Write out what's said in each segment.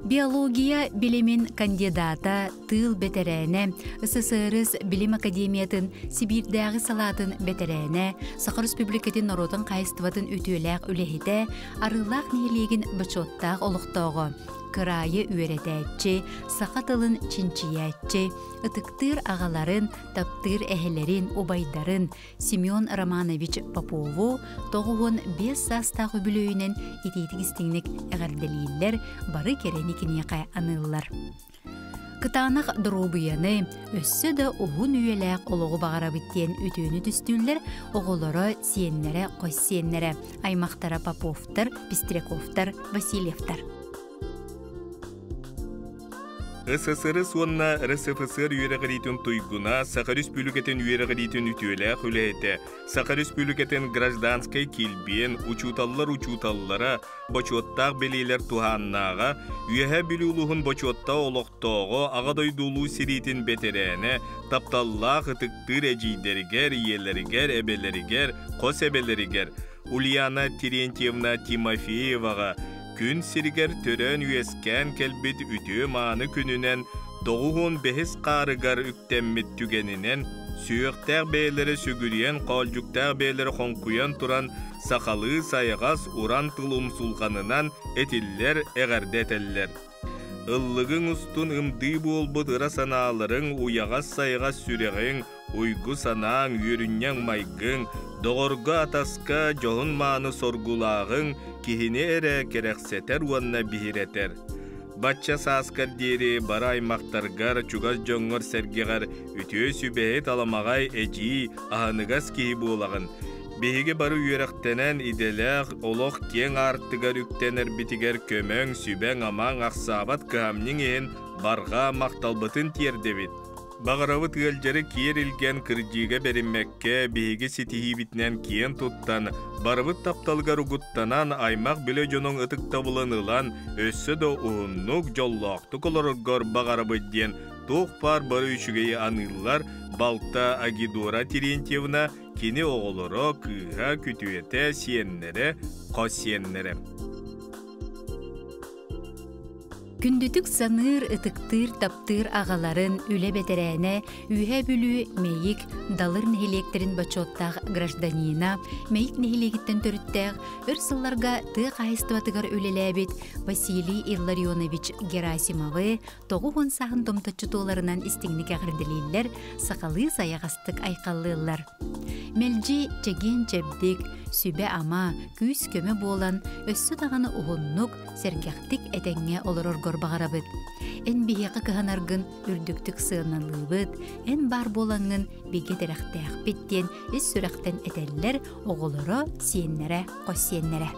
Биология билимин кандидата, тыыл бэтэрээнэ, СССР Билим академиятын Сибиирдээҕи салаатын бэтэрээнэ, Саха Республикатын норуотун хаһайыстыбатын үтүөлээх үлэһитэ, Арыылаах нэһилиэгин бочуоттаах олохтооҕо, кыраайы үөрэтээччи, саха тылын чинчийээччи, ытыктыыр аҕаларын, таптыыр эһэлэрин, убайдарын Семен Романович Попову 95 саастаах үбүлүөйүнэн итиитик истиҥник эҕэрдэлииллэр, бары кэрэни киниэхэ аныыллар. Кытаанах доруобуйаны, өссө да уһун үйэлээх олоҕу баҕарабыт диэн үтүөнү түстүүллэр оҕолоро, сиэннэрэ, хос сиэннэрэ, аймахтара Поповтар, Пестряковтар, Васильевтар. СССР уонна РСФСР үөрэҕириитин туйгуна, Саха Республикатын үөрэҕириитин үтүөлээх үлэһитэ, Саха Республикатын гражданскай килбиэн, учууталлар учууталлара, бочуоттаах бэлиэлэр туһааннааҕа, Үөһээ Бүлүү улууһун бочуоттаах олохтооҕо, Аҕа дойду улуу сэриитин бэтэрээнэ, тапталлаах ытыктыыр эдьиийдэригэр, ийэлэригэр, эбэлэригэр, хос эбэлэригэр Ульяна Терентьевна Тимофееваҕа күн сиригэр төрөөн-үөскээн кэлбит үтүө-мааны күнүнэн 95-ис хаарыгар үктэммит түгэнинэн сүһүөхтээх бэйэлэрэ сүгүрүйэн, хоолдьуктаах бэйэлэрэ хоҥкуйан туран сахалыы сайаҕас уран тыл умсулҕанынан этиллэр, эҕэрдэ этэллэр. Ыллыгыҥ устун ымдыы буолбут ыра санааларыҥ, уйаҕас-сайаҕас сүрэҕиҥ, уйгу санааҥ, үөрүнньэҥ майгыҥ, доҕорго-атаска дьоһун-мааны соргулааҕыҥ киһини эрэ кэрэхсэтэр уонна биһирэтэр. Бачча сааскар диэри бары аймахтаргар, чугас дьоҥҥор-сэргэҕэр үтүө сүбэһит аламаҕай эдьиий, аһыныгас киһи буолаҕын. Биһиги бары үөрэхтэнэн, идэлээх, олох киэҥ аартыгар үктэнэрбитигэр көмөҥ, сүбэҥ-амаҥ, ахсаабат кыһамньыҥ иһин барҕа махталбытын тиэрдэбит. Баҕарабыт ыалдьары киэр илгэн кырдьыыга бэриммэккэ, биһиги ситиһиибитинэн киэн туттан, барыбыт тапталыгар угуттанан, аймах-билэ дьонуҥ ытыктабылын ылан, өссө да уһуннук, дьоллоохтук олороргор баҕарабыт диэн туох баар бары үчүгэйи аныыллар балта Агидора Терентьевна, кини оҕолоро, кыыһа, күтүөтэ, сиэннэрэ, хос сиэннэрэ. Күндүтүк саныыр, ытыктыыр, таптыыр аҕаларын, үлэ бэтэрээнэ, Үөһээ Бүлүү, Мэйик, Далыр нэһилиэктэрин бочуоттаах гражданина, Мэйик нэһилиэгиттэн төрүттээх, өр сылларга тыа хаһаайыстыбатыгар үлэлээбит Василий Илларионович Герасимовы 90 сааһын томточчу туоларынан истиҥник эҕэрдэлииллэр, сахалыы сайаҕастык айхаллыыллар. Мэлдьи чэгиэн-чэбдик, сүбэ-ама, күүс-көмө буолан, өссө даҕаны уһуннук, сэргэхтик этэҥҥэ олороргор баҕарабыт. Эн биһиэхэ кыһанаргын үрдүктүк сыаналыыбыт, эн баар буолаҥҥын бигэ тирэхтээхпит диэн ис сүрэхтэн этэллэр оҕолоро, сиэннэрэ, хос сиэннэрэ.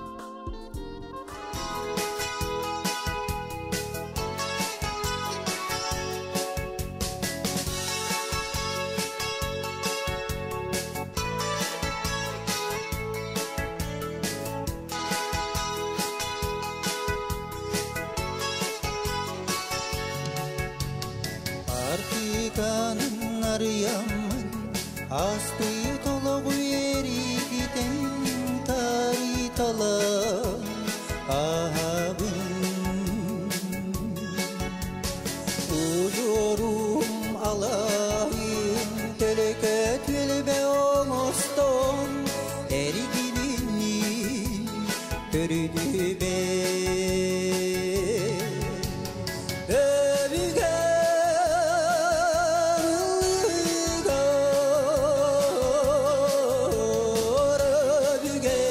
Артыканын арыйаммын, астыы толоҕу эригитэн тариталан аһабын. Удьуорум алайын төлөкө түөлбэ оҥостон эригилиннин төрүдүбэ. Өбүгэ өбүгэ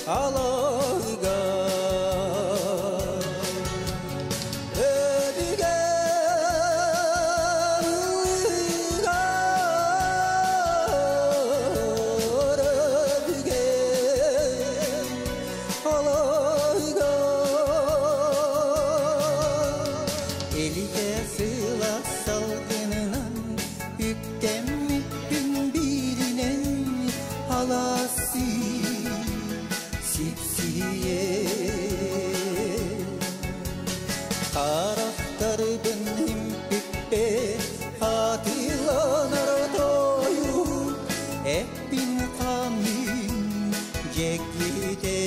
алыга өбүгэ өбүгэ алыга Элитэ сыла салгынынан үктэммиппин бииринэн алаасы сипсийэ Харахтарбын импиппе хатыланар тойук эппин хаммын дьэккитэ.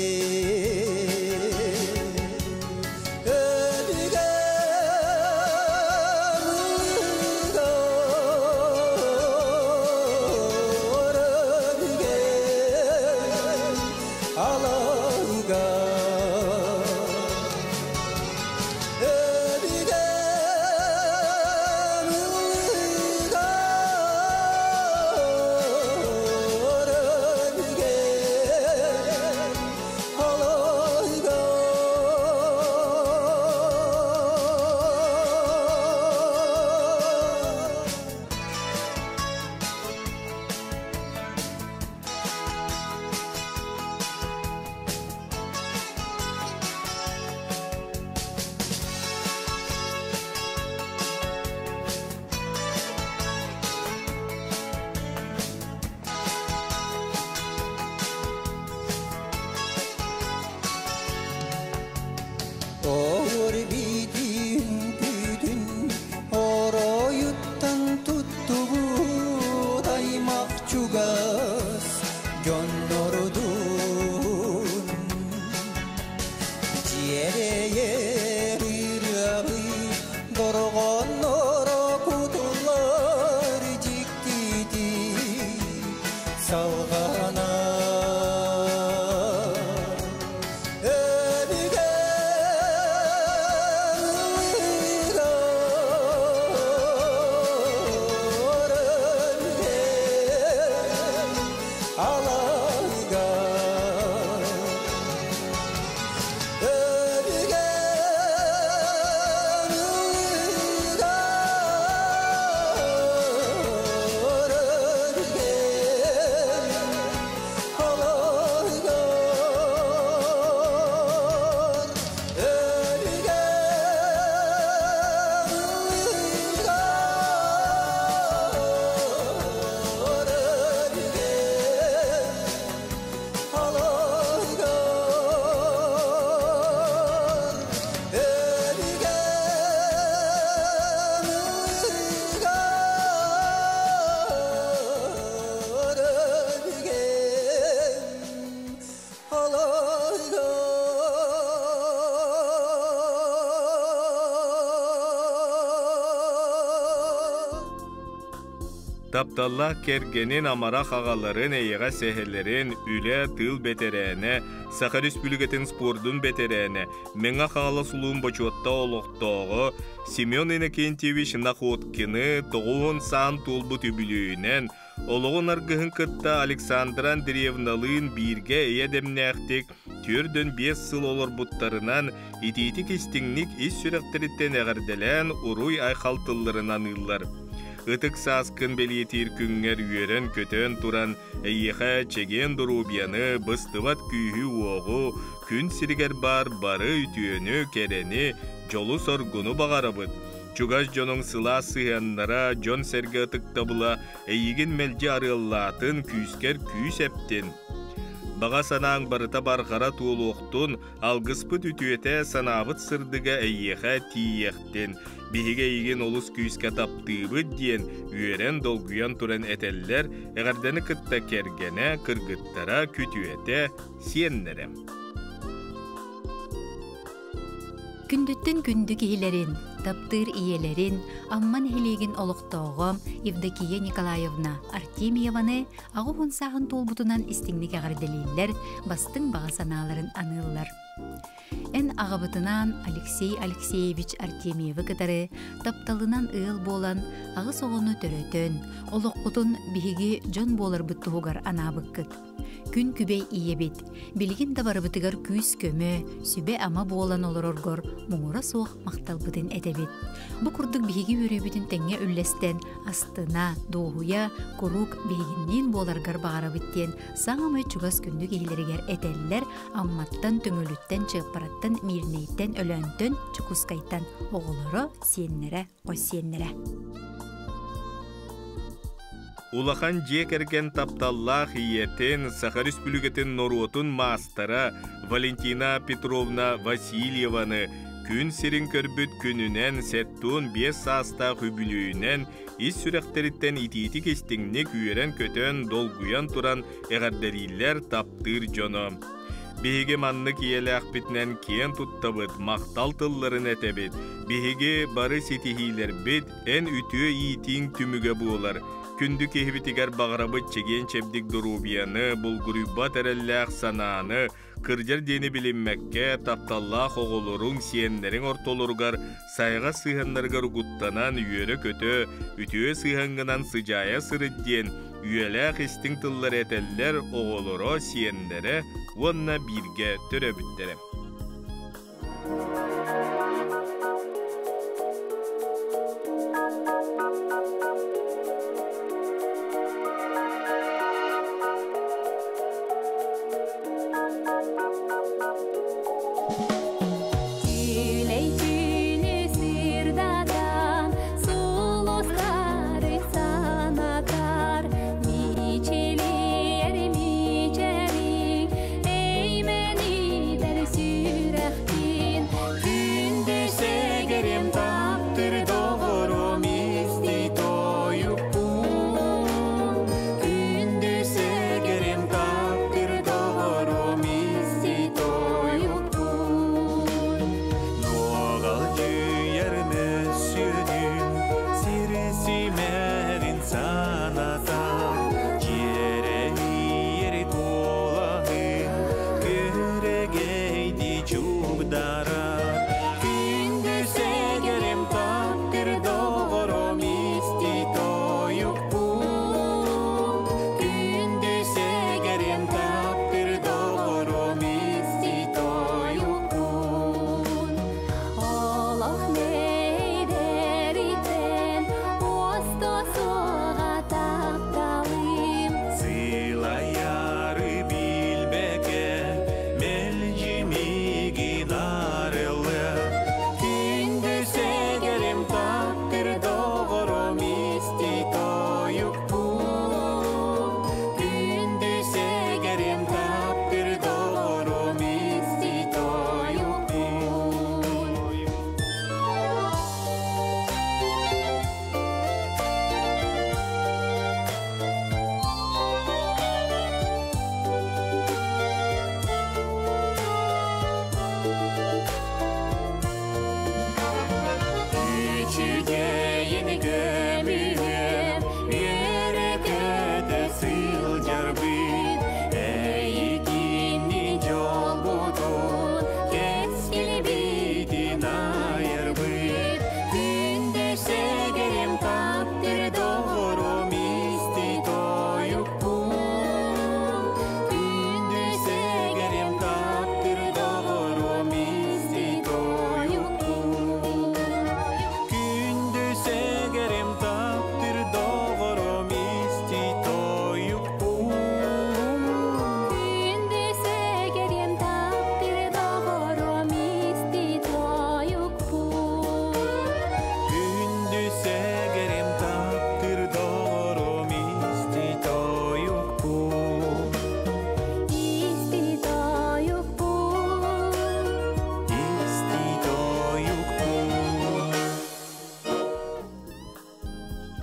Дьиэрэйэр ырыабыт дорҕоонноро кутуллар дьиктитик салҕанар. Өбүгэм ыллыгар, өбүгэм алаһыгар. Өбүгэм ыллыгар, өбүгэм алаһыгар. Өбүгэм ыллыгар, өбүгэм алаһыгар. Өбүгэм ыллыгар, өбүгэм алаһыгар. Тапталлаах кэргэнин амарах аҕаларын, эйэҕэс эһэлэрин, үлэ, тыыл бэтэрээнэ, Саха Республикатын спордун бэтэрээнэ, Мэҥэ Хаҥалас улууһун бочуоттаах олохтооҕо Семен Иннокентьевич Находкины 90 саан туолбут үбүлүөйүнэн, олоҕун аргыһын кытта Александра Андреевналыын бииргэ эйэ дэмнээхтик 45 сыл олорбуттарынан итиитик-истиҥник ис сүрэхтэриттэн эҕэрдэлээн уруй-айхал тылларын аныыллар. Ытык сааскын бэлиэтиир күҥҥэр үөрэн-көтөн туран, эйиэхэ чэгиэн доруобуйаны, быстыбат күүһү-уоҕу, күн сиригэр баар бары үтүөнү, кэрэни, дьолу-соргуну баҕарабыт. Чугас дьонуҥ сылаас сыһыаннара, дьон-сэргэ ытыктабыла эйигин мэлдьи арыаллаатын, күүскэр күүс эптин. Баҕа санааҥ барыта барҕара туолуохтун, алгыспыт үтүөтэ, санаабыт сырдыга эйиэхэ тиийиэхтин. Биһиги эйигин олус күүскэ таптыыбыт диэн үөрэн долгуйан туран этэллэр, эҕэрдэни кытта кэргэнэ, кыргыттара, күтүөтэ, сиэннэрэ. Күндүттэн күндү киһилэрин, таптыыр ийэлэрин, Амма нэһилиэгин олохтооҕо Евдокия Николаевна Артемьеваны 80 сааһын туолбутунан истиҥник эҕэрдэлииллэр, бастыҥ баҕа санааларын аныыллар. Эн аҕабытынаан Алексей Алексеевич Артемьевы кытары тапталынан ыал буолан, аҕыс оҕону төрөтөн, олоххутун биһиги дьон буоларбыт туһугар анаабыккыт. Күн күбэй ийэбит, билигин да барыбытыгар күүс-көмө, сүбэ-ама буолан олороргор муҥура суох махталбытын этэбит. Бу курдук биһиги үөрүүбүтүн тэҥҥэ үллэстэн, астына, дуоһуйа, куруук биһигинниин буоларгар баҕарабыт диэн саамай чугас күндү киһилэригэр этэллэр Амматтан, Төҥүлүттэн, Чыаппараттан, Миирнэйтэн, Өлөөнтөн, Дьокуускайтан оҕолоро, сиэннэрэ, хос сиэннэрэ. Улахан дьиэ кэргэн тапталлаах ийэтин, Саха Республикатын норуотун маастара Валентина Петровна Васильеваны күн сирин көрбүт күнүнэн 75 саастаах үбүлүөйүнэн ис сүрэхтэриттэн итиитик-истиҥник үөрэн-көтөн, долгуйан туран эҕэрдэлииллэр таптыыр дьоно. Биһиги маннык ийэлээхпитинэн киэн туттабыт, махтал тылларын этэбит. Биһиги бары ситиһиилэрбит эн үтүө иитииҥ түмүгэ буолар. Күндү киһибитигэр баҕарабыт чэгиэн-чэбдик доруобуйаны, булгуруйбат эрэллээх санааны, кырдьар диэни билиммэккэ, тапталлаах оҕолоруҥ, сиэннэриҥ ортолоругар сайҕа сыһыаннарыгар угуттанан үөрэ-көтө, үтүө сыһыаҥҥынан сыдьаайа сырыт диэн үйэлээх истиҥ тыллары этэллэр оҕолоро, сиэннэрэ уонна бииргэ төрөөбүттэрэ. Күүлэй түүнү сырдатан, сулустары санатар, мичилийэр мичэриҥ, эймэнитэр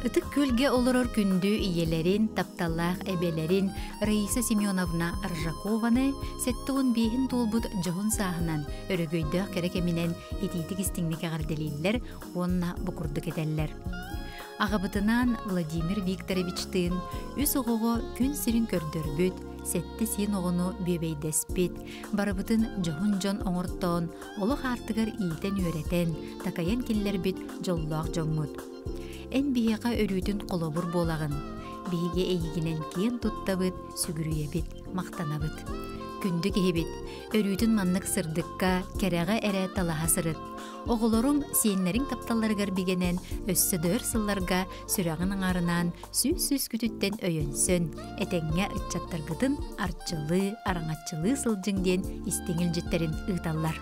Ытык Күөлгэ олорор күндү ийэлэрин, тапталлаах эбэлэрин Раиса Семеновна Аржакованы 75-ин туолбут дьоһун сааһынан, өрөгөйдөөх кэрэ кэминэн итиитик истиҥник эҕэрдэлииллэр уонна бу курдук этэллэр. Аҕабытынаан Владимир Викторовичтыын үс оҕоҕо күн сирин көрдөрбүт, сэттэ сиэн оҕону бүөбэйдэспит, барыбытын дьоһун дьон оҥортоон, олох аартыгар иитэн-үөрэтэн, такайан киллэрбит дьоллоох дьоҥҥут. Эн биһиэхэ өрүүтүн холобур буолаҕын. Биһиги эйигинэн киэн туттабыт, сүгүрүйэбит, махтанабыт. Күндү киһибит, өрүүтүн маннык сырдыкка, кэрэҕэ эрэ талаһа сырыт. Оҕолоруҥ, сиэннэриҥ тапталларыгар бигэнэн, өссө да өр сылларга сүрэҕин аҥаарынаан сүүс-сүүс күтүттэн өйөнсөн, этэҥҥэ ыччаттаргытын арчылыы, араҥаччылыы сылдьыҥ диэн истиҥ илдьиттэрин ыыталлар.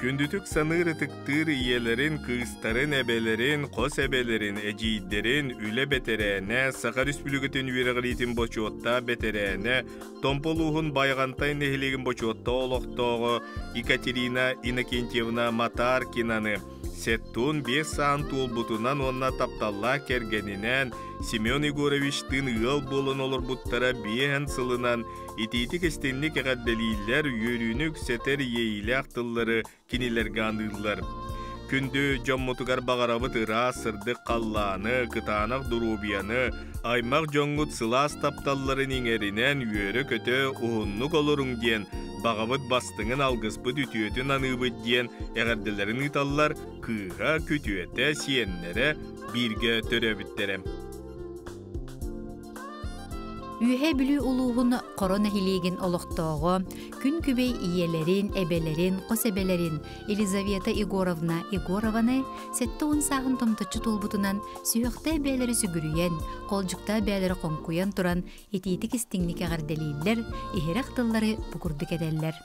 Күндүтүк саныыр ытыктыыр ийэлэрин, кыыстарын, эбэлэрин, хос эбэлэрин, эдьиийдэрин, үлэ бэтэрээнэ, Саха Республикатын үөрэҕириитин бочуоттаах бэтэрээнэ, Томпо улууһун Байаҕантай нэһилиэгин бочуоттаах олохтооҕо Екатерина Иннокентьевна Матаркинаны Сеттун биэс саан туолбутунан уонна тапталлаах кэргэнинээн Семен Егоровичтыын ыал буолан олорбуттара биэһэн сылынан итиитик-истинник эҕэрдэлииллэр, үөрүүнү үксэтэр иэйиилээх тыллары кинилэргэ аныыллар. Күндү дьоммутугар баҕарабыт ыраас сырдык халлааны, кытаанах доруобуйаны, аймах дьоҥҥут сылаас тапталларын иҥэринэн үөрэ-көтө уһуннук олоруҥ диэн баҕабыт бастыҥын алгыспыт үтүөтүн аныыбыт диэн эҕэрдэлэрин ыыталлар кыыһа, күтүөтэ, сиэннэрэ, бииргэ төрөөбүттэрэ. Үөһээ Бүлүү улууһун Хоро нэһилиэгин олохтооҕо, күн күбэй ийэлэрин, эбэлэрин, хос эбэлэрин Елизавета Егоровна Егорованы 70 сааһын томточчу туолбутунан сүһүөхтээх бэйэлэри сүгүрүйэн, холдьуктаах бэйэлэри хоҥкуйан туран итиитик истиҥник эҕэрдэлииллэр, иһирэх тыллары бу курдук этэллэр.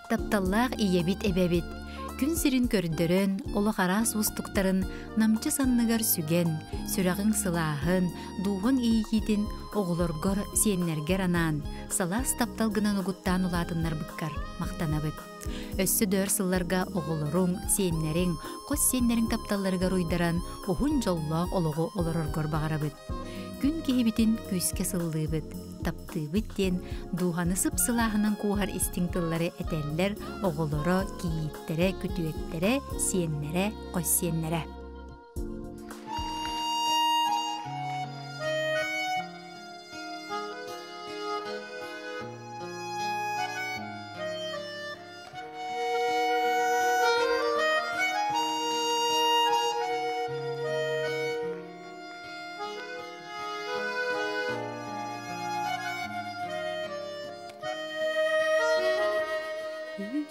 Тапталлаах ийэбит эбэбит күн сирин көрдөрөн, олох араас уустуктарын намчы санныгар сүгэн, сүрэҕиҥ сылааһын, дууһаҥ иэйиитин оҕолоргор, сиэннэргэр анаан, салаас тапталгынан угуттаан улаатыннарбыккар махтанабыт. Өссө да өр сылларга оҕолоруҥ, сиэннэриҥ, хос сиэннэриҥ тапталларыгар уйдаран, уһун дьоллоох олоҕу олороргор баҕарабыт. Күн киһибитин күүскэ сыллыыбыт, таптыыбыт диэн дууһаны сып-сылааһынан кууһар истиҥ тыллары этэллэр оҕолоро, кийииттэрэ, күтүөттэрэ, сиэннэрэ, хос сиэннэрэ.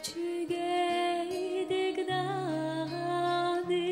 Үчүгэйдик даҕаны.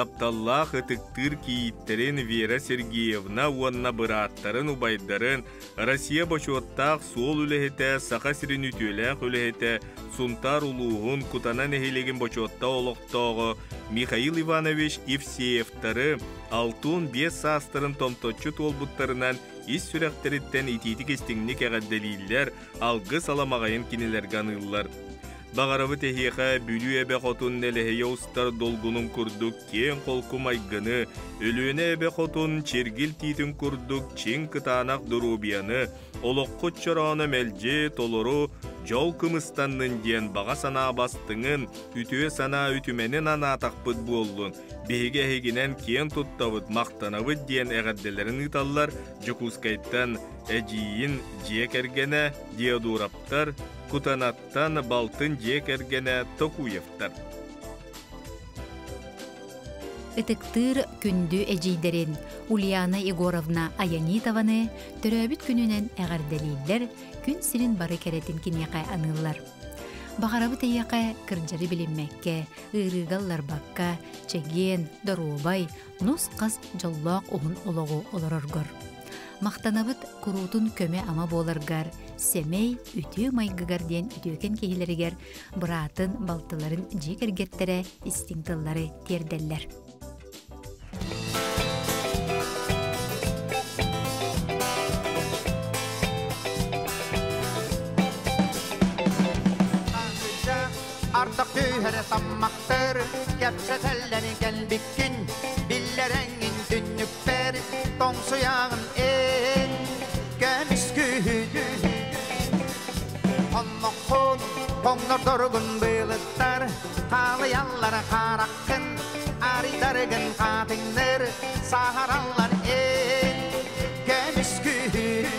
Тапталлаах ытыктыыр кийииттэрин Вера Сергеевна уонна бырааттарын, убайдарын, Россия бочуоттаах суол үлэһитэ, Саха сирин үтүөлээх үлэһитэ, Сунтаар улууһун Кутана нэһилиэгин бочуоттаах олохтооҕо Михаил Иванович Евсеевтары 65 саастарын томточчу туолбуттарынан ис сүрэхтэриттэн итиитик-истиҥник эҕэрдэлииллэр, алгыс аламаҕайын кинилэргэ аныыллар. Баҕарабыт эһиэхэ Бүлүү эбэ хотун нэлэһийэ устар долгунун курдук киэҥ холку майгыны, Өлүөнэ эбэ хотун чиргил тиитин курдук чиҥ кытаанах доруобуйаны, олоххут чорооно мэлдьи толору дьол кымыстаннын диэн баҕа санаа бастыҥын, үтүө санаа үтүмэнин анаатахпыт буоллун, биһиги эһигинэн киэн туттабыт, махтанабыт диэн эҕэрдэлэрин ыыталлар Дьокуускайтан эдьиийин дьиэ кэргэнэ Диодуровтар, Кутанаттан балтын дьиэ кэргэнэ Токуевтар. Ытыктыыр күндү эдьиийдэрин Ульяна Егоровна Аянитованы төрөөбүт күнүнэн эҕэрдэлииллэр, күн сирин бары кэрэтин киниэхэ аныыллар. Баҕарабыт эйиэхэ кырдьары билиммэккэ, ыарыыга ылларбакка, чэгиэн, доруобай, нус-хас дьоллоох уһун олоҕу олороргор. Махтанабыт куруутун көмө-ама буоларгар, сэмэй, үтүө майгыгар диэн үтүөкэн киһилэригэр быраатын, балтыларын дьиэ кэргэттэрэ истиҥ тыллары тиэрдэллэр. Ардах түһэрэ таммахтар кэпсэтэллэри кэлбиккин биллэрэҥҥин түннүкпэр тоҥсуйаҕын эн көмүс күһүн Онноххун хоҥнордоргун быылыттар хаалыйаллар хараххын арыйдаргын хаатыҥныр саһараллар эн көмүс күһүн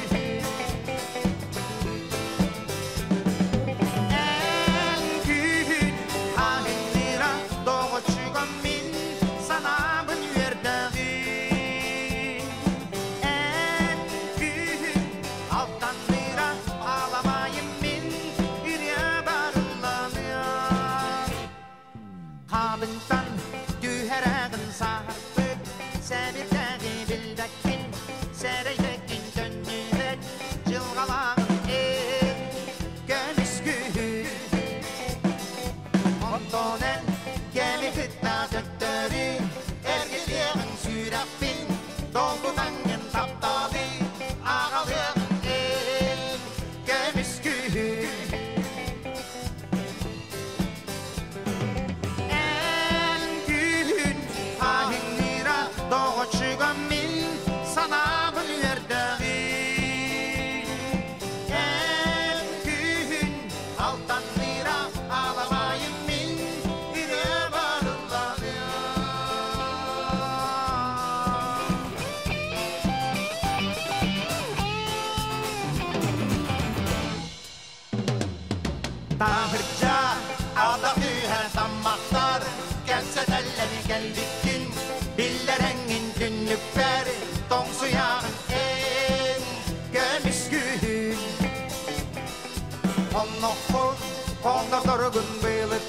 Эн күһүн хаһыҥныра доҕоччугам мин санаабын үөрдэҕин Эн күһүн алтанныра аламайым мин үрүө барылланыам Хаадыҥтан түһэрэҕин саһарбыт сэбирдэҕи билбэккин сэрэйбэккин төннүбэт дьылҕалааҕын эн көмүс күһүн Онтон эн кэми кытта төттөрү эргиллиэҕиҥ сүрэхпин долгутаҥҥын тапталы аҕалыаҕыҥ эн көмүс күһүн Эн күһүн хаһыҥныыра доҕоччугам мин санаабын үөрдэҕин Эн күһүн алтанныыра аламайым мин үрэ барылланыам Таһырдьа ардах түһэр таммахтар кэпсэтэллэри кэлбиккин биллэрэҥҥин түннүкпэр тоҥсуйаҕын эн көмүс күһүн Онноххун хоҥнордоргун быылыттар.